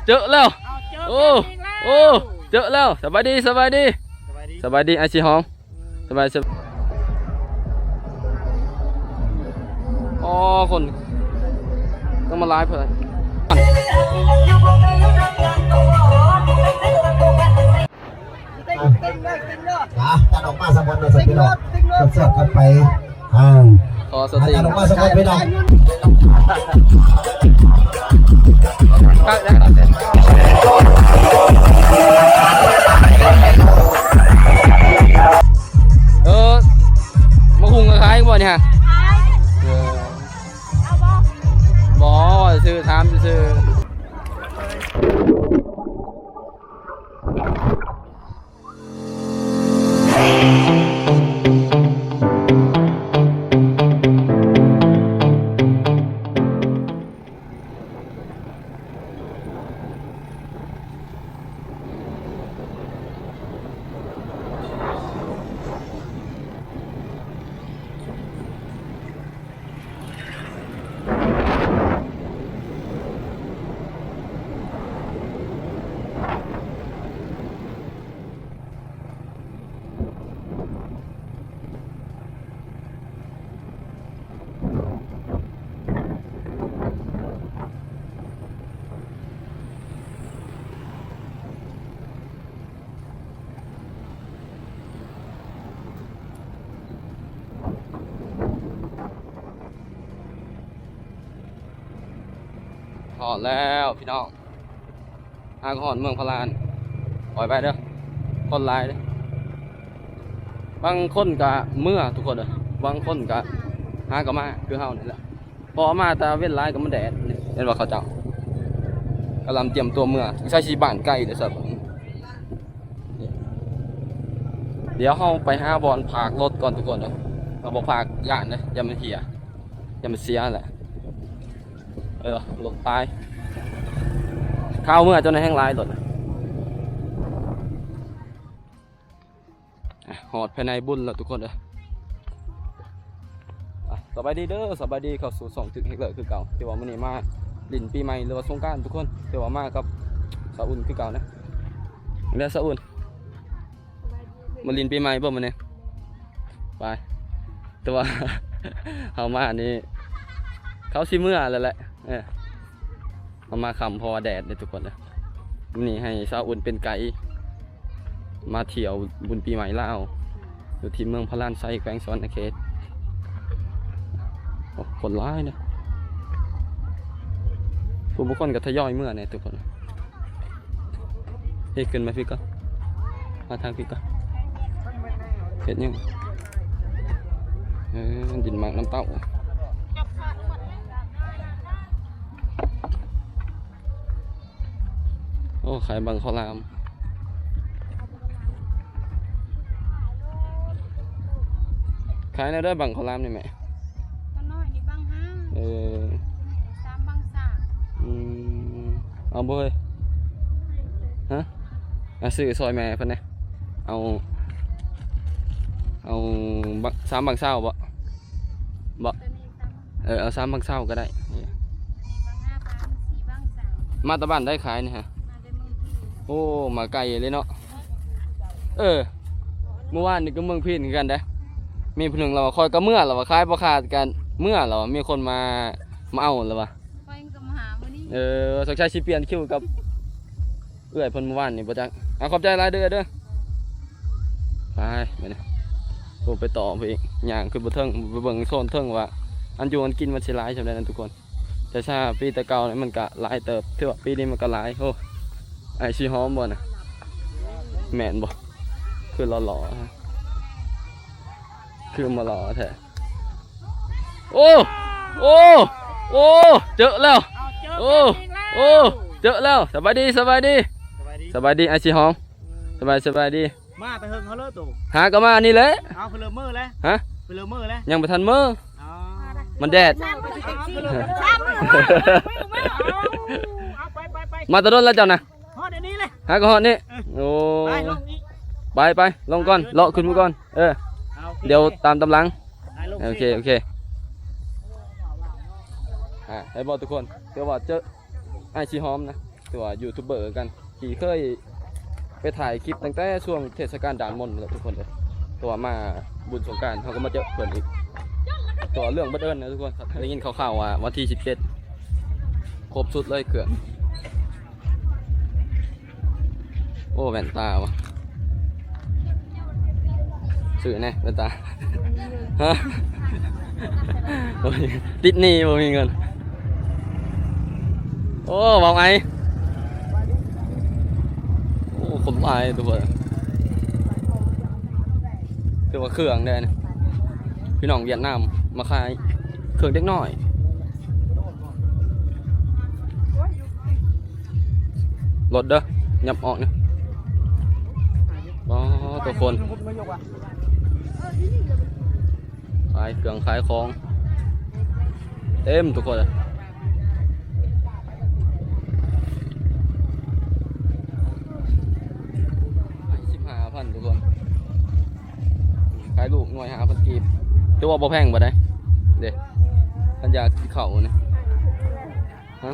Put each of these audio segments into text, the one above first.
ເຈີແລ້ວ ເອົ້າ ເຈີແລ້ວ ໂອ້ ເຈີແລ້ວ ໂອ້ ເຈີແລ້ວ ສະບາຍດີ ສະບາຍດີ ສະບາຍດີ ສະບາຍດີ ອ້າຍສີຫອມ ສະບາຍ ສະບາຍ ອໍ ຄົນຕ້ອງມາຫຼາຍເພິ່ນ ນະ ຕັດອອກມາສະກ່ອນເດີ ພີ່ນ້ອງ ເສີບກັນໄປ ອ່າ ຂໍສະຕິ ຕັດອອກມາສະກ່ອນ ພີ່ນ້ອງ ເອີ ໝາກຫຸ່ງກໍຂາຍບໍ່ນີ້ຮະ? ຂາຍ ເອີ ເອົາບໍ່? ບໍ່ ວ່າຊື່ ຖາມຊື່ໆ. ຮອດແລ້ວພີ່ນ້ອງ ຫາກໍຮອດເມືອງພະລານ ປ່ອຍໄປເດີ ຄົນຫຼາຍເດີ ບາງຄົນກະເມືອທຸກຄົນເດີ ບາງຄົນກະຫາກໍມາຄືເຮົານີ້ແຫຼະ ເພາະວ່າມາແຕ່ເວັນຫຼາຍກໍມັນແດດ ເຫັນບໍ່ ເຂົາເຈົ້າກຳລັງຕຽມຕົວເມືອ ໃສ່ສີບ້ານໄກເດີ ດຽວເຮົາໄປຫາບ່ອນພາກລົດກ່ອນທຸກຄົນເດີ ເຮົາບໍ່ພາກຢ້ານເດີ ຢ້ານມັນເສຍ ຢ້ານມັນເສຍແຫຼະ ເອີ ລົດຕາຍ ຄາວເມືອຈົນແຮງຫຼາຍລົດ ອ່ະ ຮອດພາຍໃນບຸນແລ້ວທຸກຄົນເດີ ອ່ະ ສະບາຍດີເດີ ສະບາຍດີ ເຂົ້າສູ່ຊ່ອງຕຶກເຮັກເລີຄືເກົ່າ ຖືວ່າມື້ນີ້ມາຫຼິ້ນປີໃໝ່ ຫຼືວ່າສົງການທຸກຄົນ ຖືວ່າມາກັບສາວອຸ່ນຄືເກົ່ານະ ແລ້ວສາວອຸ່ນ ມາຫຼິ້ນປີໃໝ່ບໍ່ມື້ນີ້? ໄປ ແຕ່ວ່າເຮົາມານີ້ ເຂົາຊິເມືອແລ້ວແຫຼະ ເອີ ເຮົາມາຄ່ຳເພາະວ່າແດດເດ້ທຸກຄົນເດີ ມື້ນີ້ໃຫ້ສາວອຸ່ນເປັນໄກ ມາທ່ຽວບຸນປີໃໝ່ລາວ ຢູ່ທີ່ເມືອງພະລານໄຊ ແຂວງສະຫວັນນະເຂດ ໂອ້ ຄົນຫຼາຍເນາະ ຜູ້ບາງຄົນກໍທະຍອຍເມືອແດ່ທຸກຄົນ. ເອີ ຂຶ້ນມາພີ້ກ່ອນ ມາທາງພີ້ກ່ອນ ເຮັດຫຍັງ? ເອີ ດິນໝາກນ້ຳເຕົ້າ ໂອ້ ຂາຍບັງເຂົ້າຫຼາມ ຂາຍແນວໃດບັງເຂົ້າຫຼາມນີ້ແມ່? ຕົວນ້ອຍນີ້ບັງຫ້າ ເອີ ສາມບັງຊາວ ອືມ ເອົາບໍ່ເຮີ້ຍ? ຮະ? ອ່ະ ຊື້ຊ່ອຍແມ່ເພິ່ນແດ່ ເອົາ ເອົາບັງ ສາມບັງຊາວບໍ່? ບໍ່ ເອີ ເອົາສາມບັງຊາວກໍໄດ້ ບັງຫ້າພັນ ສີ່ບັງຊາວ ມາແຕ່ບ້ານໃດຂາຍນີ້ຮະ? ໂອ້ ມາໄກເລີຍເນາະ ເອີ ມື້ວານນີ້ກໍເມືອງພີນຄືກັນເດ້ ມີຜູ້ໜຶ່ງລາວວ່າ ຂ້ອຍກໍເມືອ ລາວວ່າ ຂາຍບໍ່ຂາດກັນ ເມືອ ລາວວ່າ ມີຄົນມາ ມາເອົາ ລາວວ່າ ຂ້ອຍກໍມາຫາມື້ນີ້ ເອີ ສົງໄສຊິປ່ຽນຄິວກັບເອື້ອຍເພິ່ນມື້ວານນີ້ບໍ່ຈັກ ອ່ະ ຂອບໃຈຫຼາຍເດີ້ ເດີ້ ໄປ ໄປນີ້ ໂອ້ ໄປຕໍ່ໄປອີກ ຍ່າງຂຶ້ນໄປເທິງ ໄປເບິ່ງໂຊນເທິງວ່າ ອັນຢູ່ອັນກິນມັນຊິຫຼາຍສ່ຳໃດນັ້ນທຸກຄົນ. ແຕ່ຖ້າປີແຕ່ເກົ່ານີ້ມັນກະຫຼາຍເຕີບ ຖືວ່າປີນີ້ມັນກະຫຼາຍ. ໂອ້ ອ້າຍສີຫອມບໍ່ນະ? ແມ່ນບໍ່? ຄືຫຼໍ່ໆ ຄືມາຫຼໍ່ແທ້. ໂອ້ ໂອ້ ໂອ້ ເຈີແລ້ວ. ໂອ້ ໂອ້ ເຈີແລ້ວ. ສະບາຍດີ ສະບາຍດີ ສະບາຍດີ ສະບາຍດີ ອ້າຍສີຫອມ. ສະບາຍ ສະບາຍດີ. ມາແຕ່ເຫິງເຮົາເລີໂຕ. ຫາກໍມານີ້ແຫຼະ. ເອົາ ເພິ່ນເລີເມືອແລ້ວ. ຮະ? ເພິ່ນເລີເມືອແລ້ວ. ຍັງບໍ່ທັນເມືອ. ອໍ ມັນແດດ. ເອົາ ເພິ່ນເລີ ເອົາ ເອົາ ເອົາ ເອົາ ເອົາ ເອົາ ເອົາ ເອົາ ເອົາ ເອົາ ເອົາ ມາແຕ່ດົນແລ້ວເຈົ້ານະ. ຮອດອັນນີ້ເລີຍ. ຫາກໍຮອດນີ້. ເອີ ໂອ້ ໄປລົງອີກ. ໄປ ໄປ ລົງກ່ອນ ເລາະຂຶ້ນມາກ່ອນ. ເອີ ເອົາ ໂອເຄ ດຽວຕາມຕາມຫຼັງ. ໄປລົງ ໂອເຄ ໂອເຄ. ອ່າ ໄດ້ບໍ່ທຸກຄົນ? ຖືວ່າເຈີອ້າຍສີຫອມນະ. ຕົວຢູທູບເບີກັນ ທີ່ເຄີຍໄປຖ່າຍຄລິບຕັ້ງແຕ່ຊ່ວງເທດສະການດ່ານມົນແຫຼະທຸກຄົນເອີຍ. ຕົວມາບຸນສົງການເຮົາກໍມາເຈີເພິ່ນອີກ. ຕົວເລື່ອງບັງເອີນນະທຸກຄົນ ໄດ້ຍິນຂ່າວໆວ່າວັນທີສິບເຈັດ ຄົບຊຸດເລີຍເຄື່ອງ. ໂອ້ ແວ່ນຕາວະ ຊື້ແດ່ແວ່ນຕາ. ຮະ ໂອ້ຍ ຕິດໜີ້ ບໍ່ມີເງິນ. ໂອ້ ເວົ້າໄອ ໂອ້ ຄົນຫຼາຍທຸກຄົນ. ຖືວ່າເຄື່ອງແດ່ນີ້ ພີ່ນ້ອງຫວຽດນາມມາຂາຍເຄື່ອງເດັກນ້ອຍ. ລົດເດີ ຫຍັບອອກນີ້. ອໍ ທຸກຄົນ ຂາຍເຄື່ອງຂາຍຂອງເຕັມທຸກຄົນ. ສິບຫ້າພັນທຸກຄົນ ຂາຍລູກໜ່ວຍຫ້າພັນກີບ ຖືວ່າບໍ່ແພງປານໃດເດ້ ຄັນຢາກກິນເຂົ້ານີ້. ຮະ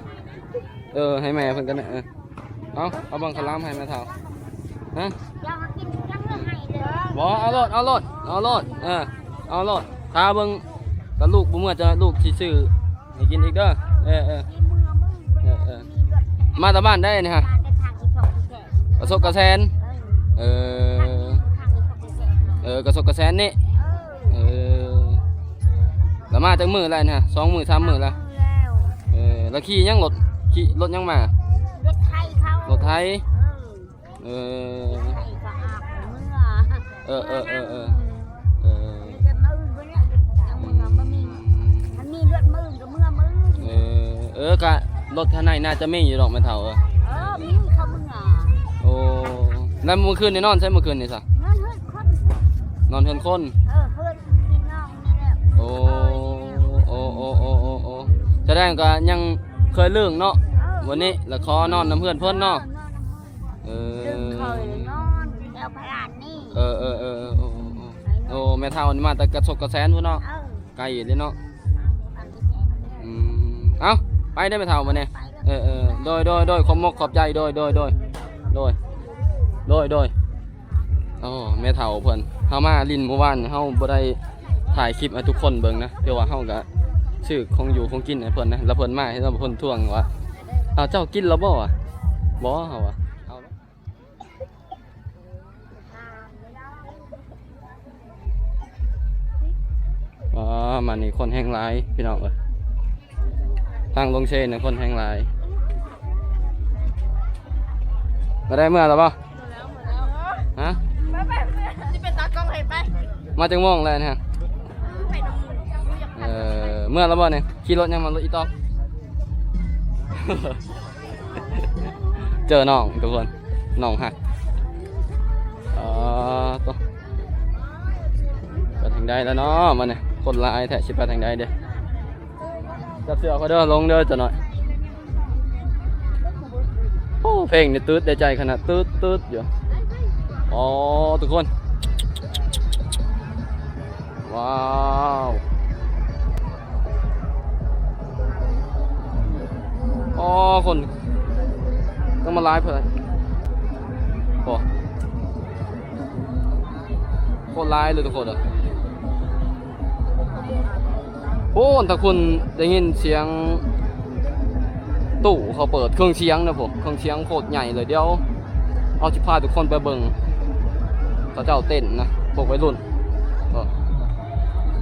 ເອີ ໃຫ້ແມ່ເພິ່ນກັນນະ. ເອີ ເອົາ ເອົາບັງຄະລາມໃຫ້ແມ່ເຖົ້າ. ຮະ ເຈົ້າຫາກິນຈັກເລື່ອງໃຫ້ເດີ. ບໍ່ ເອົາໂລດ ເອົາໂລດ ເອົາໂລດ. ເອີ ເອົາໂລດ ຖ້າເບິ່ງ ຖ້າລູກບໍ່ເມືອ ຈະ ລູກຊິຊື້ໃຫ້ກິນອີກເດີ. ເອີ ເອີ ເອີ ເອີ ມາແຕ່ບ້ານໃດນີ້ຮະ? ກະສົກກະແສນ. ເອີ ເອີ ກະສົກກະແສນນີ້. ເອີ ລະມາຈັກມື້ແລ້ວນີ້ຮະ? ສອງມື້ສາມມື້ແລ້ວ. ເອີ ລະຂີ່ຫຍັງ ລົດ ຂີ່ລົດຫຍັງມາ? ລົດໄຖເຂົາ ລົດໄຖ. ເອີ ເອີ ລົດໄຖເຂົາຫາບເມືອ. ເອີ ເອີ ເອີ ເອີ ເອີ ມີແຕ່ມື້ອື່ນພຸ້ນແຫຼະ ຍັງເມືອບໍ່ມີ. ຄັນມີລົດມື້ອື່ນກໍເມືອມື້ອື່ນ. ເອີ ເອີ ກະລົດຄັນໃນໜ້າຈະມີຢູ່ດອກແມ່ເຖົ້າ. ເອີ ເອີ ມີເຂົາເມືອ. ໂອ້ ແລ້ວມື້ຄືນນີ້ນອນໃສ ມື້ຄືນນີ້ຊະ? ນອນເຮືອນຄົນ ນອນເຮືອນຄົນ. ເອີ ເຮືອນພີ່ນ້ອງນີ້ແຫຼະ. ໂອ້ ເອີ ນີ້ແຫຼະ ໂອ້ ໂອ້ ໂອ້ ໂອ້ ໂອ້ ສະແດງກໍຍັງເຄີຍລຶ້ງເນາະ. ເອີ ວັນນີ້ລະຂໍນອນນຳເຮືອນເພິ່ນເນາະ. ເອີ ເອີ ເອີ ເຄີຍນອນແຖວພະລານນີ້. ເອີ ເອີ ເອີ ໂອ້ ໂອ້ ແມ່ເຖົ້ານີ້ມາແຕ່ກະສົກກະແສນພຸ້ນເນາະ. ເອີ ໄກເດ້ເນາະ. ອືມ ເອົ້າ ໄປເດີແມ່ເຖົ້າບັດນີ້. ເອີ ເອີ ໂດຍ ໂດຍ ໂດຍ ຂອບມົກຂອບໃຈ ໂດຍ ໂດຍ ໂດຍ ໂດຍ ໂດຍ ໂດຍ. ໂອ້ ແມ່ເຖົ້າເພິ່ນ ເຮົາມາຫຼິ້ນມື້ວານ ເຮົາບໍ່ໄດ້ຖ່າຍຄລິບໃຫ້ທຸກຄົນເບິ່ງນະ ແຕ່ວ່າເຮົາກະຊື້ຂອງຢູ່ຂອງກິນໃຫ້ເພິ່ນນະ ລະເພິ່ນມາເຫັນວ່າເພິ່ນທວງວ່າ ເອົາ ເຈົ້າກິນແລ້ວບໍ່? ບໍ່ ເຮົາວ່າ ເອົາ ອໍ ມານີ້ຄົນແຮ່ງຫຼາຍພີ່ນ້ອງເອີຍ ທາງລົງເຊນະຄົນແຮ່ງຫຼາຍ. ບໍ່ໄດ້ເມືອແລ້ວບໍ່? ຮະ ຊິເປັນຕາກ້ອງໃຫ້ໄປ. ມາຈັກໂມງແລ້ວນີ້? ເອີ ເມືອແລ້ວບໍ່ນີ້? ຂີ່ລົດຫຍັງມາ? ລົດອີຕອກ. ເຈີນ້ອງທຸກຄົນ ນ້ອງຮັກ. ເອີ ໂຕ ໄປທາງໃດແລ້ວເນາະບັດນີ້? ຄົນຫຼາຍແທ້ ຊິໄປທາງໃດເດ? ຈັບເສື້ອຂ້ອຍເດີ ລົງເດີຈັກໜ້ອຍ. ໂອ້ ເພງນີ້ຕຶດໃນໃຈຂະໜາດ ຕຶດໆຢູ່. ອໍ ທຸກຄົນ ວ້າວ ອໍ ຄົນຕ້ອງມາຫຼາຍເພິ່ນ ໂອ້ ໂຄດຫຼາຍເລີຍທຸກຄົນເອີຍ. ໂອ້ ຖ້າຄົນໄດ້ຍິນສຽງຕູ້ເຂົາເປີດເຄື່ອງສຽງນະ ພວກເຄື່ອງສຽງໂຄດໃຫຍ່ເລີຍ. ດຽວເຮົາຊິພາທຸກຄົນໄປເບິ່ງເຂົາເຈົ້າເຕັ້ນນະ ພວກໄວລຸ້ນ. ເອີ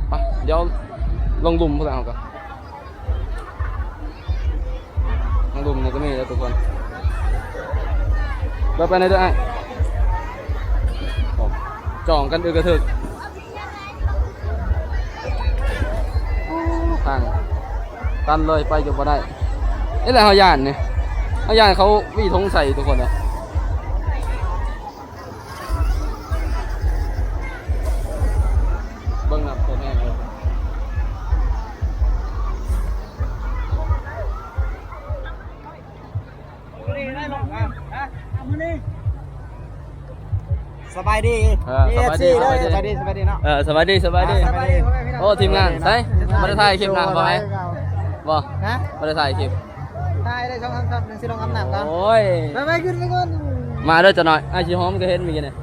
ໄປ ດຽວລົງລຸ່ມພຸ້ນແລ້ວເຮົາກໍ ທາງລຸ່ມນີ້ກໍມີແລ້ວທຸກຄົນ. ເດີນໄປແດ່ເດີອ້າຍ. ໂອ້ ຈ່ອງກັນອຶກກະທຶກ. ໂອ້ ທາງຕັນເລີຍ ໄປກໍບໍ່ໄດ້. ເອີ ແລ້ວເຮົາຢ້ານນີ້ ເຮົາຢ້ານເຂົາຫວີຖົງໃສ່ທຸກຄົນເອີຍ. ເບິ່ງນະ ໂຄດແຮງເລີຍ. ສະບາຍດີ ເອີ ເອັຟຊີ ສະບາຍດີ ເດີ ສະບາຍດີ ສະບາຍດີເນາະ. ເອີ ສະບາຍດີ ສະບາຍດີ ອ່າ ສະບາຍດີ ໂອ້ ທີມງານໃສ ບໍ່ໄດ້ຖ່າຍຄລິບນະ ບໍ່ ບໍ່ ຮະ ບໍ່ໄດ້ຖ່າຍຄລິບ ຖ່າຍ ໄດ້ສອງສາມຊັບ ຈັ່ງຊິລົງອາບນ້ຳກ່ອນ. ໂອ້ຍ ໄປໆ ຂຶ້ນໄປກ່ອນ. ມາເດີ ຈັກໜ້ອຍ ອ້າຍຊິຫອມກໍເຫັນມື້ກີ້ນີ້.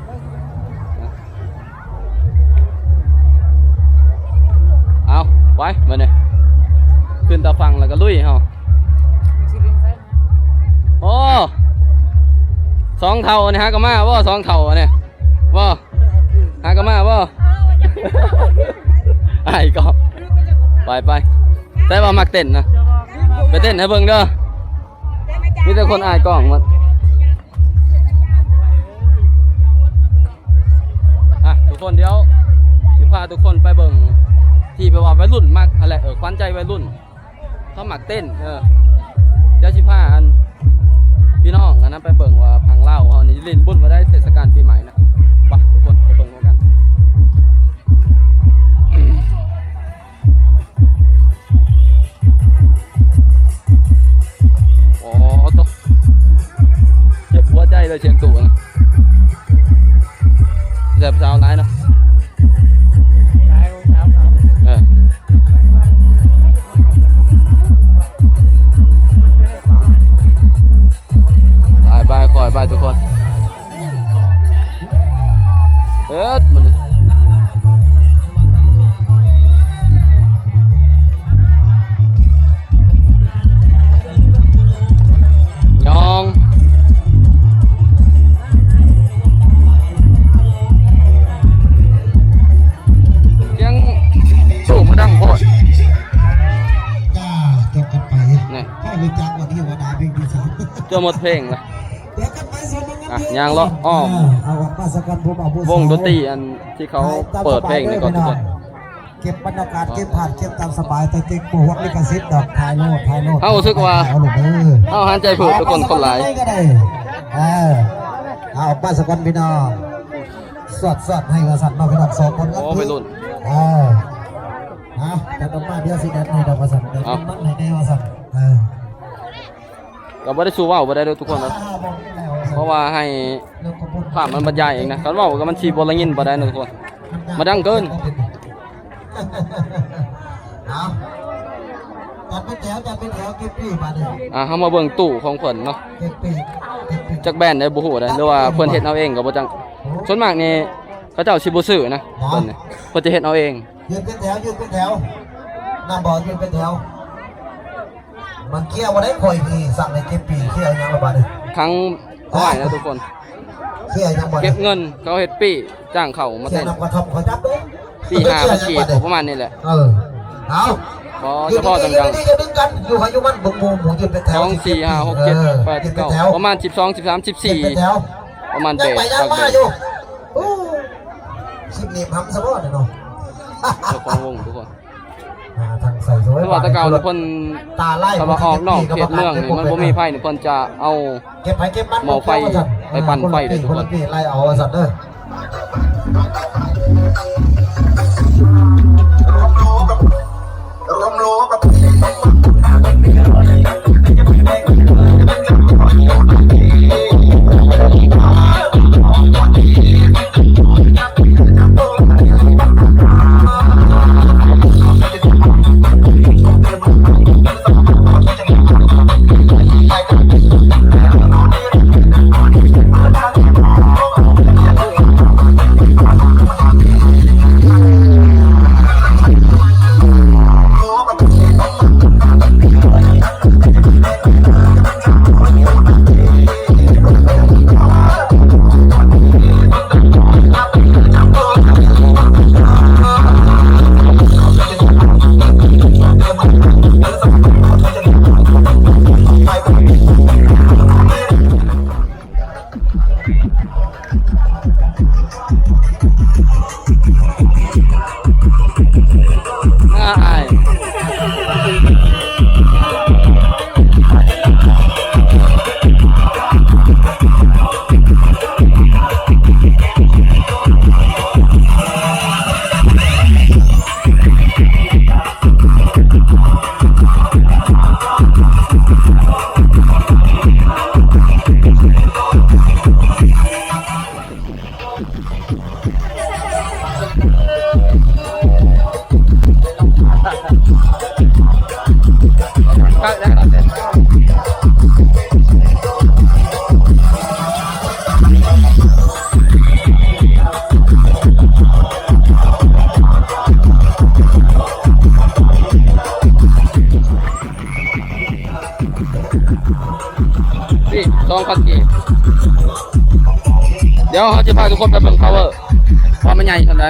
ເອົາ ໄປ ບາດນີ້ ຂຶ້ນຕາຝັ່ງແລ້ວກໍລຸຍເຮົາ. ໂອ້ ສອງເຖົ້ານີ້ຫາກໍມາບໍ່? ສອງເຖົ້ານີ້ບໍ່? ຫາກໍມາບໍ່? ອ້າຍກໍ ໄປໆ ແຕ່ວ່າມັກເຕັ້ນນະ ໄປເຕັ້ນໃຫ້ເບິ່ງເດີ. ມີແຕ່ຄົນອາຍກ້ອງໝົດ. ອ່ະ ທຸກຄົນ ດຽວຊິພາທຸກຄົນໄປເບິ່ງ ທີ່ແບບວ່າໄວລຸ້ນມັກຫັ້ນແຫຼະ ເອີ ຂວັນໃຈໄວລຸ້ນ ເຂົາມັກເຕັ້ນ. ເອີ ດຽວຊິພາ ອັນ ພີ່ນ້ອງອັນນັ້ນໄປເບິ່ງວ່າຝັ່ງລາວເຮົານີ້ຫຼິ້ນບຸນບໍ່ໄດ້ ເທດສະການປີໃໝ່ນະ. ໄປ ທຸກຄົນ ໄປເບິ່ງນຳກັນ. ໂອ້ໂຕ ເຈັບຫົວໃຈເລີຍ ສຽງຕູ້ນະ ແຊບຊາວຫຼາຍເນາະ. ເອີ ໄປໆ ຄ່ອຍໄປທຸກຄົນ. ເອີ ມັນ ຍອງ ສຽງສູງມາດັງໂພດ. ຈ້າ ຈົບກັນໄປ ນີ້ ໃຫ້ຮູ້ຈັກວ່າເທວະດາເພງທີ່ສາມ ຈົນໝົດເພງລະ. ອ່ະ ຍ່າງເລາະອ້ອມ ເອົາອອກມາສະກ່ອນ ຜູ້ບ່າວຜູ້ສາວ ວົງດົນຕີອັນທີ່ເຂົາເປີດເພງນີ້ກ່ອນທຸກຄົນ. ເກັບບັນຍາກາດ ເກັບພາບ ເກັບຕາມສະບາຍ ແຕ່ເກັບບໍ່ຫວງລິຂະສິດດອກ. ຖ່າຍໂລດ ຖ່າຍໂລດ ເຮົາຮູ້ສຶກວ່າ ເອົາໂລດເດີ ເຮົາຫັນໃຈເພິ່ນທຸກຄົນ ຄົນຫຼາຍ. ເອີ ເອົາອອກມາສະກ່ອນພີ່ນ້ອງ ສອດໆ ໃຫ້ວ່າຊັ້ນເນາະ ພີ່ນ້ອງສອງຄົນ. ໂອ້ ໄວລຸ້ນ ເອີ ເອົາ ຈັດອອກມາ ດຽວຊິແດດໃຫ້ດອກວ່າຊັ້ນ ແດດມັນໃຫ້ແດ່ວ່າຊັ້ນ. ເອີ ກໍບໍ່ໄດ້ສູ້ເວົ້າບໍ່ໄດ້ເດີທຸກຄົນເນາະ ເພາະວ່າໃຫ້ພາບມັນບັນຍາຍເອງນະ ຄັນເວົ້າກໍມັນຊິບໍ່ໄດ້ຍິນປານໃດເນາະທຸກຄົນ ມັນດັງເກີນ. ເອົາ ຈັດເປັນແຖວ ຈັດເປັນແຖວ ເກັບປີ້ບາດນີ້. ອ່າ ເຮົາມາເບິ່ງຕູ້ຂອງເພິ່ນເນາະ ເກັບປີ້ ເກັບປີ້ ຈັກແບຣນໃດບໍ່ຮູ້ເດ້ ຫຼືວ່າເພິ່ນເຮັດເອົາເອງກໍບໍ່ຈັກ. ສ່ວນມາກນີ້ເຂົາເຈົ້າຊິບໍ່ຊື້ນະ ເພິ່ນນີ້ ເພິ່ນຈະເຮັດເອົາເອງ. ຢືນເປັນແຖວ ຢືນເປັນແຖວ ນຳບໍ່ ຢືນເປັນແຖວ. ມັນເຄຍບໍ່ໄດ້ ຂ້ອຍນີ້ສັ່ງໃຫ້ເກັບປີ້ ເຄຍຫຍັງລະບາດນີ້ ຂັງໄວ້ນະທຸກຄົນ. ເຄຍຫຍັງບໍ່ ເກັບເງິນ ເຂົາເຮັດປີ້ ຈ້າງເຂົ້າມາແທນ ເຄຍນຳກະທອບເຂົາຈັບເດ້ ສີ່ຫ້າພັນກີບ ປະມານນີ້ແຫຼະ. ເອີ ເອົາ ບໍ່ ສະເພາະດັງໆ ຢ່າດຶງກັນ ຢູ່ໃຜຢູ່ມັນ ເບິ່ງໝູ່ ໝູ່ຢືນເປັນແຖວ ສອງ ສີ່ ຫ້າ ຫົກ ເຈັດ ແປດ ເກົ້າ ປະມານສິບສອງ ສິບສາມ ສິບສີ່ ປະມານແປດ ຈັກແບບ. ໂອ້ ສິບນີ້ຫຳຊະບໍ່ເນາະ ເຈົ້າຂອງວົງທຸກຄົນ. ອ່າ ທາງໃສ່ໂດຍ ຄືວ່າແຕ່ເກົ່ານີ້ເພິ່ນ ຖ້າວ່າອອກນອກເຂດເມືອງນີ້ ມັນບໍ່ມີໄຟນີ້ ເພິ່ນຈະເອົາ ເກັບໃຜເກັບມັນ ໝໍ້ໄຟໄປປັ່ນໄຟເດ້ທຸກຄົນ. ຄົນລະປີ້ ໄລ່ເອົາວ່າຊັ້ນເດີ. ສອງພັນກີບ. ດຽວເຮົາຈະພາທຸກຄົນໄປເບິ່ງ power ວ່າມັນໃຫຍ່ສ່ຳໃດ.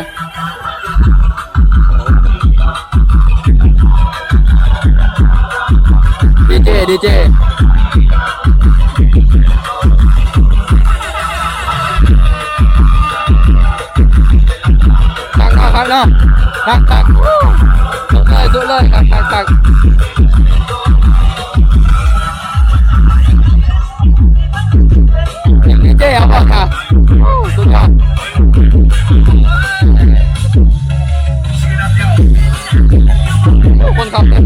ດີເຈ ດີເຈ ຄັກເນາະ ຄັກເນາະ ຄັກໆ ສຸດເລີຍ ສຸດເລີຍ ຄັກໆ ຄັກໆ. ເຈ້ ເອົາບໍ່ ຄ່ະ ສຸດຍອດ ຄົນຂັບເຕັມ.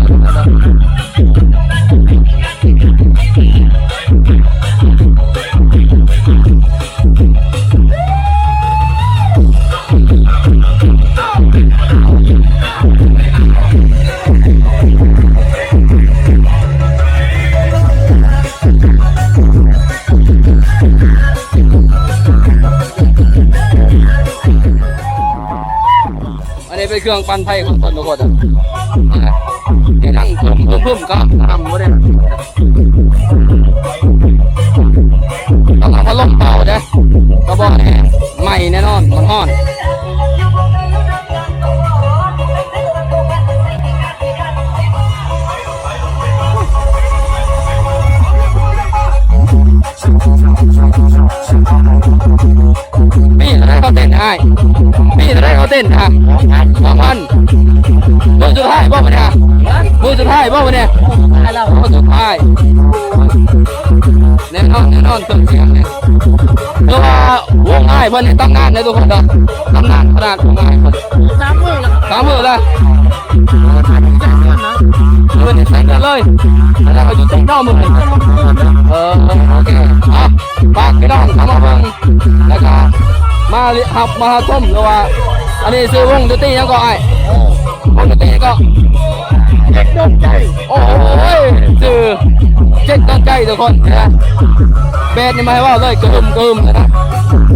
ອັນນີ້ເປັນເຄື່ອງປັ່ນໄຟຂອງເພິ່ນທຸກຄົນ ເຮັດຫຍັງເພິ່ມໆ ກໍທຳບໍ່ໄດ້ ຕ້ອງເອົາພັດລົມເປົ່າເດ້ ກໍບໍ່ແຫ້ງ ໄໝ້ແນ່ນອນ ມັນຮ້ອນ. ປີເທົ່າໃດເຂົາເຕັ້ນອ້າຍ? ປີເທົ່າໃດເຂົາເຕັ້ນຮະ? ສອງພັນ. ມື້ສຸດທ້າຍບໍ່ມື້ນີ້? ມື້ສຸດທ້າຍບໍ່ມື້ນີ້? ມື້ສຸດທ້າຍ. ແນ່ນອນ ແນ່ນອນ ເຄື່ອງສຽງນີ້ ຄືວ່າວົງອ້າຍເພິ່ນນີ້ຕຳນານເດ້ທຸກຄົນເດີ ຕຳນານຂະໜາດຂອງອ້າຍເພິ່ນ. ສາມມື້ແລ້ວ ສາມມື້ແລ້ວ ເອີ ນີ້ໃສ່ເງິນເລີຍ ແລ້ວກໍຢູ່ຕິດເນາະມື້ນີ້. ເອີ ໂອເຄ ອ່ະ ຝາກພີ່ນ້ອງເຂົ້າມາເບິ່ງ ແລ້ວກໍມາຮັບ ມາຮັບຊົມ ຫຼືວ່າ ອັນນີ້ຊື່ວົງດົນຕີຫຍັງເກາະອ້າຍ? ວົງດົນຕີຫຍັງເກາະ? ເຈັກດົນໃຈ. ໂອ້ຍ ຊື່ເຈັກດົນໃຈທຸກຄົນນະ ແບດນີ້ບໍ່ໃຫ້ເວົ້າເລີຍ ກະຫຶ່ມກະຫຶ່ມນະ. ອ່ະ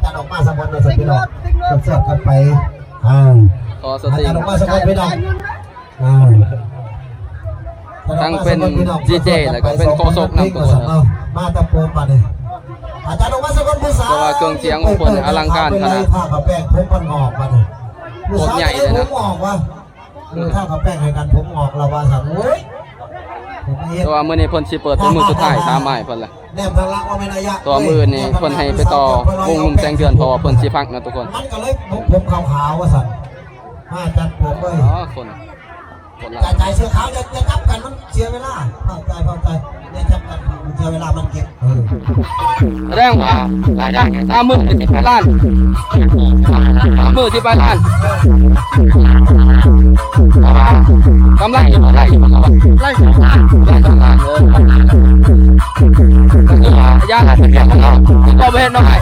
ຕັດອອກມາສະກ່ອນເນາະ ພີ່ນ້ອງ ເສິບກັນໄປ. ອ່າ ຂໍສະຕິ ຕັດອອກມາສະກ່ອນ ພີ່ນ້ອງ. ອ່າ ທັງເປັນດີເຈ ແລ້ວກໍເປັນໂຄສົກນຳ ທຸກຄົນເນາະ. ມາຕະໂປມບາດນີ້ ອາຈານອອກມາສະກ່ອນ. ຜູ້ສາວ ແຕ່ວ່າເຄື່ອງສຽງຂອງເພິ່ນອະລັງການຂະໜາດ ທາກັບແປ້ງຜົມມັນງອກບາດນີ້. ໂຄດໃຫຍ່ເລີຍນະ ຜົມງອກວ່າ ເອີ ທາກັບແປ້ງໃຫ້ກັນຜົມງອກລະວ່າຊັ້ນ. ໂອ້ຍ ແຕ່ວ່າມື້ນີ້ເພິ່ນຊິເປີດເປັນມື້ສຸດທ້າຍ ສາມໝາຍເພິ່ນລະ ແນມທາງຫຼັງວ່າແມ່ນອາຍະ ແຕ່ວ່າມື້ອື່ນນີ້ເພິ່ນໃຫ້ໄປຕໍ່ວົງໜຸ່ມແສງເດືອນ ເພາະວ່າເພິ່ນຊິພັກນະທຸກຄົນ. ມັນກໍເລີຍຜົມຂາວໆວ່າຊັ້ນ ມາຈັດຜົມເລີຍ. ອໍ ຄົນ ຄົນລາວ ຈ່າຍ ຈ່າຍເສື້ອຂາວ ຢ່າ ຢ່າຈັບກັນ ມັນເສຍເວລາ. ເຂົ້າໃຈ ເຂົ້າໃຈ ຢ່າຈັບກັນ ມັນເສຍເວລາ ມັນເກັບ. ເອີ ສະແດງວ່າລາຍໄດ້ສາມມື້ ສິບປາຍລ້ານ ມື້ສິບປາຍລ້ານ ກຳໄລຢູ່ບໍ່? ໄລ່ຢູ່ບໍ່? ໄລ່ຢູ່ບໍ່? ໄລ່ຢູ່ບໍ່? ເອີ ກໍຄືວ່າຢ່າ ກໍບໍ່ເຮັດເນາະອ້າຍ.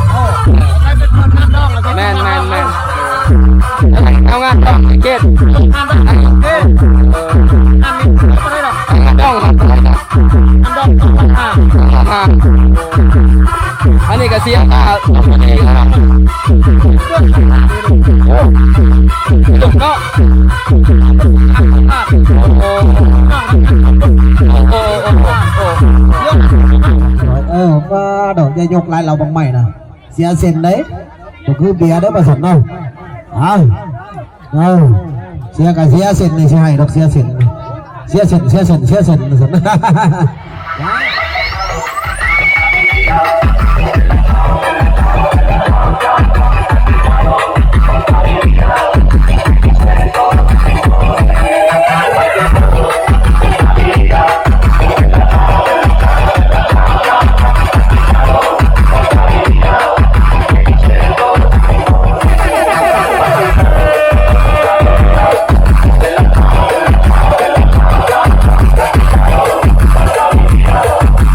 ແມ່ນ ແມ່ນ ແມ່ນ. ເອົາງານຕ້ອງເຂດ ງານຕ້ອງ ອັນດອງ ອ່າ ອັນນີ້ກໍເສຍຄ່າ ໂອ້ ເນາະ ໂອ້ ໂອ້ ໂອ້ ໂອ້ ເອີ ມາດອກ ຢ່າຍົກຫຼາຍ ເຫຼົ້າບັກໄມ້ນະ ເສຍເສັ້ນເດ້ ບໍ່ຄືເບຍເດ້ ວ່າຊັ້ນເນາະ. ເອົາ ເອີ ເສຍກໍເສຍເສັ້ນນີ້ ຊິໃຫ້ດອກ ເສຍເສັ້ນ ເສຍເສັ້ນ ເສຍເສັ້ນ ເສຍເສັ້ນ ວ່າຊັ້ນ. ເ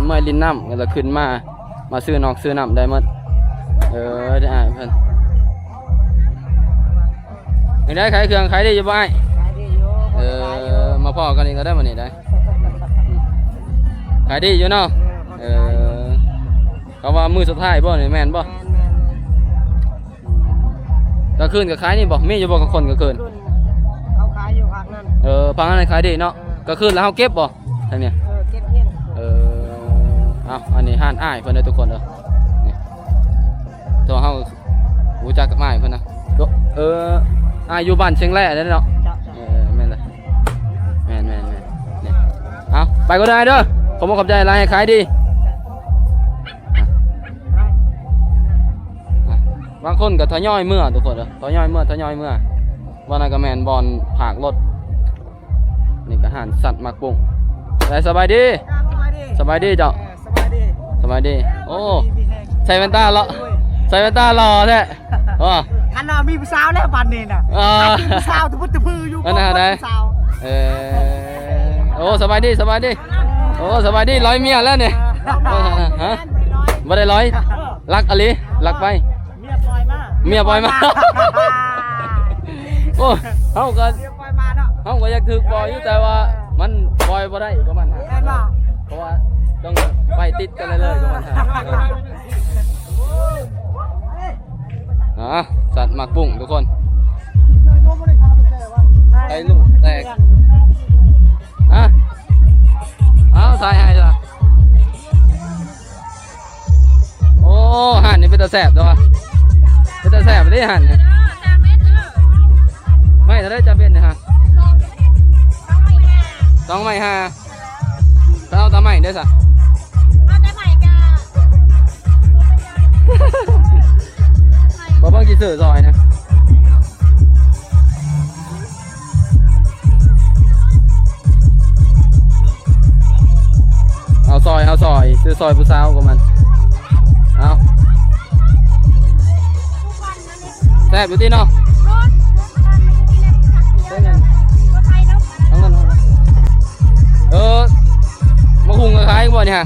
ມາຫຼິ້ນນ້ຳ ແລ້ວຂຶ້ນມາ ມາຊື້ນອກຊື້ນ້ຳໄດ້ໝົດ. ເອີ ໄດ້ອ້າຍເພິ່ນ. ຈັ່ງໃດ ຂາຍເຄື່ອງຂາຍດີຢູ່ບໍ່ອ້າຍ? ຂາຍດີຢູ່. ເອີ ມາພໍ້ກັນອີກແລ້ວເດີມື້ນີ້ໄດ໋. ຂາຍດີຢູ່ເນາະ. ເອີ ເຂົາວ່າມື້ສຸດທ້າຍບໍ່ນີ້ ແມ່ນບໍ່? ແມ່ນໆໆ. ກາງຄືນກໍຂາຍນີ້ບໍ່? ມີຢູ່ບໍ່ກາງຄົນກາງຄືນ? ເຂົາຂາຍຢູ່ພາກນັ້ນ. ເອີ ພາກນັ້ນຂາຍດີເນາະ. ເອີ ກາງຄືນແລ້ວເຮົາເກັບບໍ່ທາງນີ້? ເອີ ເກັບເງິນ. ເອີ ເອົາ ອັນນີ້ຮ້ານອ້າຍເພິ່ນເດີທຸກຄົນເດີ. ນີ້ ໂຕເຮົາຮູ້ຈັກກັບອ້າຍເພິ່ນນະ. ເອີ ອ້າຍຢູ່ບ້ານຊຽງແລເດ້ເນາະ. ເຈົ້າ ເຈົ້າ. ເອີ ແມ່ນເລີຍ ແມ່ນໆໆ. ນີ້ ເອົາ ໄປກໍໄດ້ເດີ. ຂອບອົກຂອບໃຈຫຼາຍ ໃຫ້ຂາຍດີ. ອ່ະ ບາງຄົນກໍທະຍອຍເມືອທຸກຄົນເດີ ທະຍອຍເມືອ ທະຍອຍເມືອ. ບ່ອນນັ້ນກໍແມ່ນບ່ອນພາກລົດ. ນີ້ກໍຮ້ານສັດໝາກປຸ້ງ. ໄດ້ ສະບາຍດີ. ສະບາຍດີເຈົ້າ. ສະບາຍດີ ສະບາຍດີ. ໂອ້ ໃສ່ແວ່ນຕາຫຼໍ່ ໃສ່ແວ່ນຕາຫຼໍ່ແທ້. ໂອ້ ຄັນວ່າມີຜູ້ສາວແລ້ວບັດນີ້ນະ. ເອີ ມີຜູ້ສາວຕະພຶດຕະພືຢູ່. ອັນນັ້ນໄດ໋. ເອີ ໂອ້ ສະບາຍດີ ສະບາຍດີ. ໂອ້ ສະບາຍດີ. ລອຍເມຍແລ້ວນີ້. ຮະ ບໍ່ໄດ້ລອຍ. ລັກອີ່ຫຼີ ລັກໄປ. ເມຍປ່ອຍມາ ເມຍປ່ອຍມາ. ໂອ້ ເຮົາກໍ ເມຍປ່ອຍມາເນາະ. ເຮົາກໍຢາກຖືກປ່ອຍຢູ່ ແຕ່ວ່າມັນປ່ອຍບໍ່ໄດ້ກໍມັນ. ແມ່ນບໍ່? ເພາະວ່າຕ້ອງໄປຕິດກັນເລີຍໆກໍມັນ. ອ່າ ສັດໝາກປຸ້ງທຸກຄົນ. ໄປລູກແຕກ. ຮະ ເອົາ ສາຍໃຫ້ລະ. ໂອ້ ຮ້ານນີ້ເປັນຕາແຊບເນາະ ເປັນຕາແຊບເດ້ຮ້ານນີ້. ໄມ້ເທົ່າໃດຈຳເປັນນີ້ຮະ? ສອງໄມ້ຫ້າ. ເອົາຕາໄມ້ເດ້ຊະ. ເອົາແຕ່ໄມ້ກະ ບໍ່ເບິ່ງຊິຊື້ຊອຍນະ. ເອົາຊອຍ ເອົາຊອຍ ຊື້ຊອຍຜູ້ສາວກໍມັນ. ເອົາ ແຊບຢູ່ຕິເນາະ. ເອົາເງິນ ເອົາເງິນ. ເອີ ໝາກຫຸ່ງກໍຂາຍບໍ່ນີ້ຮະ?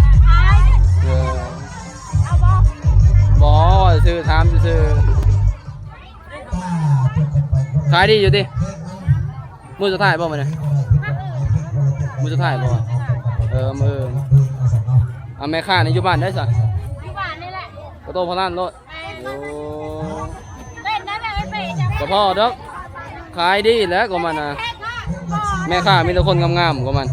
ເອີ ເອົາບໍ່? ບໍ່ ວ່າຊື່ ຖາມຊື່ໆ. ຂາຍດີຢູ່ຕິ? ມື້ສຸດທ້າຍບໍ່ມື້ນີ້? ມື້ສຸດທ້າຍບໍ່? ເອີ ມື້ອື່ນ. ອ່າ ແມ່ຄ້ານີ້ຢູ່ບ້ານໃດຊະ? ຢູ່ບ້ານນີ້ແຫຼະ. ກະໂຕພະລານໂລດ. ໂອ້ ສະເພາະດອກ ຂາຍດີແຫຼະກໍມັນນະ. ແມ່ຄ້າມີແຕ່ຄົນງາມໆກໍມັນ.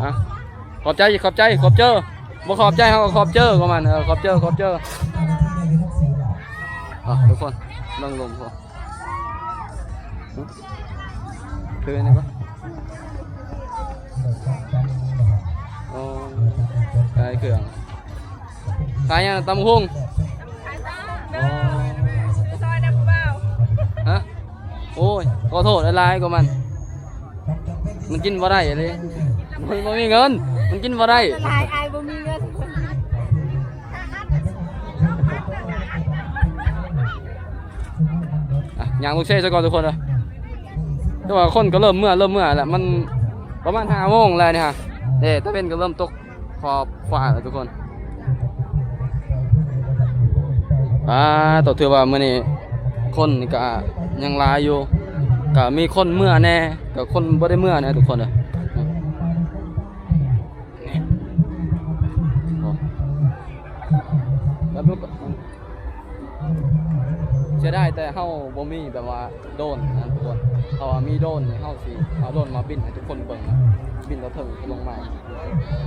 ອ່ະ ຂອບໃຈ ຂອບໃຈ ຂອບເຈີ. ບໍ່ຂອບໃຈເຮົາກໍຂອບເຈີກໍມັນ. ເອີ ຂອບເຈີ ຂອບເຈີ. ອ່ະ ທຸກຄົນ ເບິ່ງລົມພຸ້ນ. ຄືນີ້ບໍ່? ໂອ້ ຂາຍເຄື່ອງ. ຂາຍຫຍັງ? ຕຳບັກຫຸ່ງ. ຮະ? ໂອ້ຍ ຂໍໂທດຫຼາຍໆກໍມັນ. ມັນກິນບໍ່ໄດ້ເດ້. ມັນບໍ່ມີເງິນ. ມັນກິນບໍ່ໄດ້. ຫຼາຍ ອາຍບໍ່ມີເງິນ. ອ່ະ ຍ່າງລົງເຊຊະກ່ອນທຸກຄົນເດີ. ແຕ່ວ່າຄົນກໍເລີ່ມເມືອ ເລີ່ມເມືອແລ້ວ. ມັນປະມານຫ້າໂມງແລ້ວນີ້ຮະ. ເດ້ ຕາເວັນກໍເລີ່ມຕົກຂອບຟ້າແລ້ວທຸກຄົນ. ອ່າ ຕ້ອງຖືວ່າມື້ນີ້ຄົນນີ້ກະຍັງຫຼາຍຢູ່. ກະມີຄົນເມືອແດ່ ກະຄົນບໍ່ໄດ້ເມືອແດ່ທຸກຄົນເດີ. ເສຍດາຍແຕ່ເຮົາບໍ່ມີແບບວ່າໂດຣນນະທຸກຄົນ. ຖ້າວ່າມີໂດຣນນີ້ ເຮົາຊິເອົາໂດຣນມາບິນໃຫ້ທຸກຄົນເບິ່ງນະ, ບິນແຕ່ເທິງລົງມາ.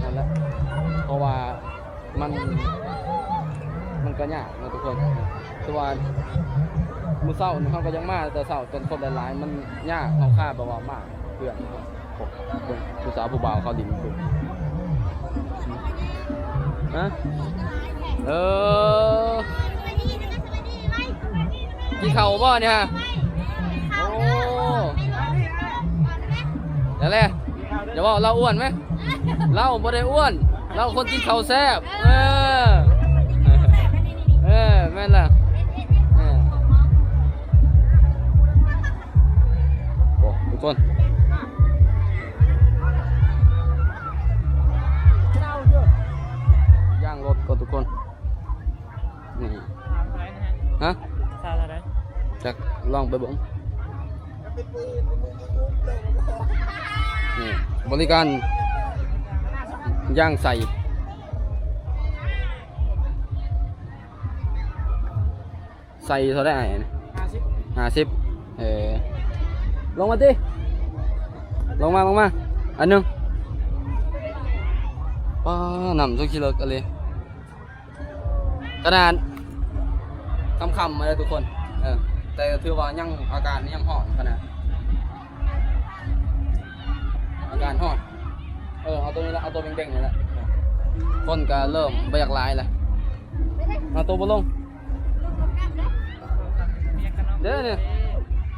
ນັ້ນແຫຼະ ເພາະວ່າມັນ ມັນກໍຍາກນະທຸກຄົນ. ຄືວ່າມື້ເຊົ້ານີ້ເຮົາກໍຍັງມາແຕ່ເຊົ້າ ຈົນຄົນຫຼາຍໆ ມັນຍາກ. ເຮົາຄາແບບວ່າມາເພື່ອນ ພວກຜູ້ສາວຜູ້ບ່າວເຂົາຫຼິ້ນຢູ່. ຮະ? ເອີ ກິນເຂົ້າບໍ່ນີ້ຮະ? ໂອ້ ແລ້ວແຫຼະ ຢ່າເວົ້າລາວອ້ວນແມ. ລາວບໍ່ໄດ້ອ້ວນ, ລາວຄົນກິນເຂົ້າແຊບ. ເອີ ເອີ ແມ່ນລະ. ເອີ ຄົນ ຢາງລົດກ່ອນທຸກຄົນ ນີ້ ຮະ ຊາວເທົ່າໃດ? ຈັກ ລອງໄປເບິ່ງ ນີ້ ບໍລິການຢາງໃສ່ ໃສ່ເທົ່າໃດອ້າຍ? ຫ້າສິບ ຫ້າສິບ ເອີ ລົງມາຕິ ລົງມາ ລົງມາ ອັນໜຶ່ງ ປ້າ ນ້ຳສຸດຂີ້ເລິກອີ່ຫຼີ ຂະໜາດຄ່ຳໆມາເດີທຸກຄົນ ເອີ ແຕ່ຖືວ່າຍັງ ອາກາດນີ້ຍັງຮ້ອນຂະໜາດ ອາກາດຮ້ອນ ເອີ ເອົາໂຕນີ້ລະ ເອົາໂຕເບັງໆນີ້ລະ ຄົນກະເລີ່ມບໍ່ຢາກຫຼາຍລະ ເອົາໂຕບໍ່ລົງ ເດ້ນີ້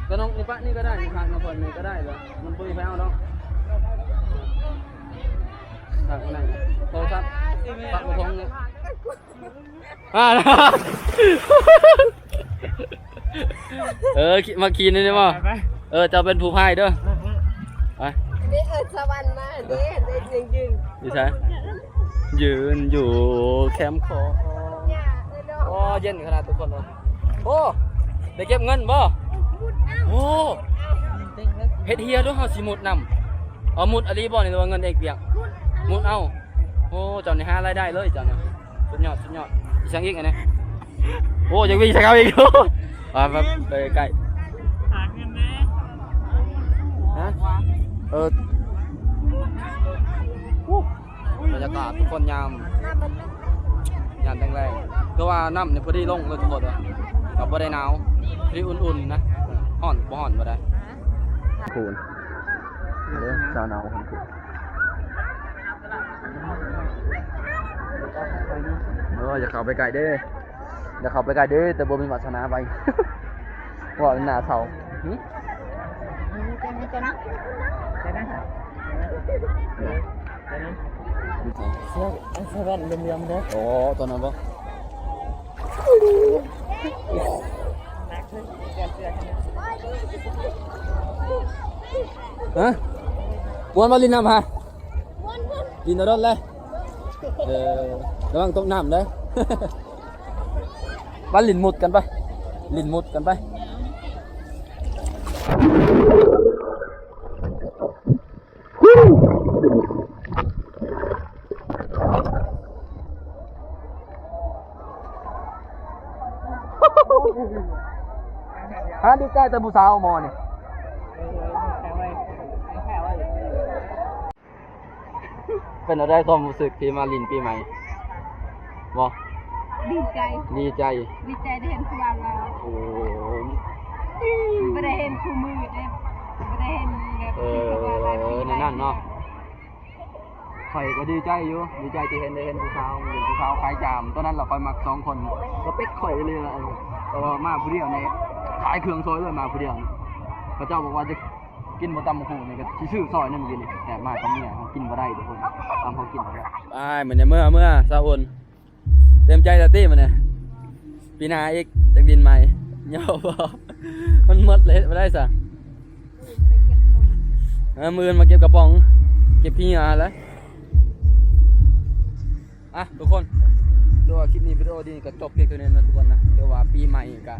ກະນ້ອງນີ້ປະນີ້ກະໄດ້ ຂ້າງນ້ຳເພິ່ນນີ້ກະໄດ້ລະ ມັນບໍ່ມີໃຜເອົາດອກ ໂທລະສັບ ປະບໍ່ທົງນີ້ ອ່າ ເອີ ມາຂີ່ນີ້ບໍ່? ໄປ ເອີ ເຈົ້າເປັນຜູ້ພາຍເດີ ໄປ ນີ້ເອີ້ນສະຫວັນມາເດ້ ເດ້ຢືນ ຢູ່ໃສ? ຢືນຢູ່ແຄມຂອງ ໂອ້ ເຢັນຂະໜາດທຸກຄົນເນາະ ໂອ້ ໄດ້ເກັບເງິນບໍ່? ໂອ້ ເຮັດເຮຍເດີ ເຮົາຊິມຸດນຳ ເອົາມຸດອີ່ຫຼີບໍ່ນີ້ ຫຼືວ່າເງິນເອກປຽກ? ມຸດເອົາ ໂອ້ ເຈົ້ານີ້ຫາລາຍໄດ້ເລີຍເຈົ້ານີ້ ສຸດຍອດ ສຸດຍອດ ອີຫຍັງອີກອັນນີ້? ໂອ້ ຍັງມີໃສ່ເຂົາອີກ ອ່າ ໄປໃກ້ ຫາເງິນແດ່ ຮະ ເອີ ໂອ້ ບັນຍາກາດທຸກຄົນຍາມ ຍາມແລງໆ ຄືວ່ານ້ຳນີ້ພໍດີລົງເລີຍທຸກຄົນ ກໍບໍ່ໄດ້ໜາວ ພໍດີອຸ່ນໆນະ ຮ້ອນບໍ່ຮ້ອນບໍ່ໄດ້ ຄູນ ເດີ ຊາວນາວຄົນຄູນ ເອີ ຢ່າເຂົ້າໄປໃກ້ເດີ ຢ່າເຂົ້າໄປໃກ້ເດີ ແຕ່ບໍ່ມີວາສະໜາໄປ ເວົ້າໜ້າເສົ້າ ຫຶ ເສື້ອ ເສື້ອແວ່ນເຫຼືອມໆເດີ ໂອ້ ຕົວນັ້ນບໍ່? ຮະ ມ່ວນບໍ່ຫຼິ້ນນ້ຳຫະ? ຫຼິ້ນໂດນໆເລີຍ ເອີ ລະວັງຕົກນ້ຳເດີ ມາຫຼິ້ນມຸດກັນໄປ ຫຼິ້ນມຸດກັນໄປ. ຫາດີໃຈແຕ່ຜູ້ສາວໝໍນີ້ ເປັນແນວໃດຄວາມຮູ້ສຶກທີ່ມາຫຼິ້ນປີໃໝ່? ບໍ່ ດີໃຈ ດີໃຈ ດີໃຈໄດ້ເຫັນຜູ້ບ່າວລາວ ໂອ້ ບໍ່ໄດ້ເຫັນຄູ່ມື້ເດ້ ບໍ່ໄດ້ເຫັນແບບ ເອີ ແນວນັ້ນເນາະ ຂ້ອຍກໍດີໃຈຢູ່ ດີໃຈທີ່ເຫັນ ໄດ້ເຫັນຜູ້ສາວ ເຫັນຜູ້ສາວຂາຍຈາມ ຕອນນັ້ນລະຂ້ອຍມັກສອງຄົນ ສະເປັກຂ້ອຍເລີຍ ແຕ່ວ່າມາຜູ້ດຽວນີ້ ຂາຍເຄື່ອງຊ່ອຍເລີຍ ມາຜູ້ດຽວນີ້ ເຂົາເຈົ້າບອກວ່າຈະ ກິນບໍ່ຕຳບັກຫຸ່ງນີ້ກໍຊິຊື້ຊອຍນັ້ນກິນນີ້ ແບບມາກັບເມຍເຮົາກິນບໍ່ໄດ້ທຸກຄົນ ຕຳເຮົາກິນບໍ່ໄດ້ ອ້າຍ ມື້ນີ້ເມືອ ເມືອຊາອຸ່ນ ເຕັມໃຈແລ້ວຕິມື້ນີ້ ປີໜ້າອີກຈັກດິນໃໝ່ ຍອມບໍ່ ມັນໝົດແລ້ວ ເຮັດບໍ່ໄດ້ຊະ ເອີ ມື້ອື່ນມາເກັບກະປ໋ອງ ເກັບຂີ້ເຫຍື້ອຫັ້ນແຫຼະ ອ່ະ ທຸກຄົນ ຖືວ່າຄລິບນີ້ ວິດີໂອນີ້ກໍຈົບພຽງເທົ່ານີ້ນະທຸກຄົນນະ ຖືວ່າປີໃໝ່ກະ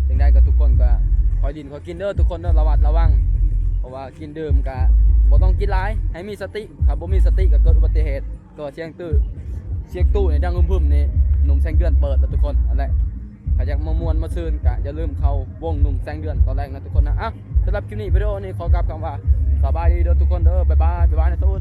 ຈັ່ງໃດກໍທຸກຄົນກໍຄ່ອຍຫຼິ້ນຄ່ອຍກິນເດີທຸກຄົນເດີ ລະມັດລະວັງ ເພາະວ່າກິນດື່ມກະບໍ່ຕ້ອງກິນຫຼາຍ ໃຫ້ມີສະຕິ ຖ້າບໍ່ມີສະຕິກໍເກີດອຸບັດຕິເຫດ ກໍສຽງຕື້ ສຽງຕູ້ນີ້ດັງຮຶມໆນີ້ ໜຸ່ມແສງເດືອນເປີດແລ້ວທຸກຄົນ ນັ້ນແຫຼະ ຖ້າຢາກມາມ່ວນມາຊື່ນກະຢ່າລືມເຂົ້າວົງໜຸ່ມແສງເດືອນຕອນແລງນະທຸກຄົນນະ ອ່ະ ສຳລັບຄລິບນີ້ ວິດີໂອນີ້ຂໍກັບຄຳວ່າ ສະບາຍດີເດີທຸກຄົນເດີ ບາຍບາຍ ບາຍບາຍນະຕູນ.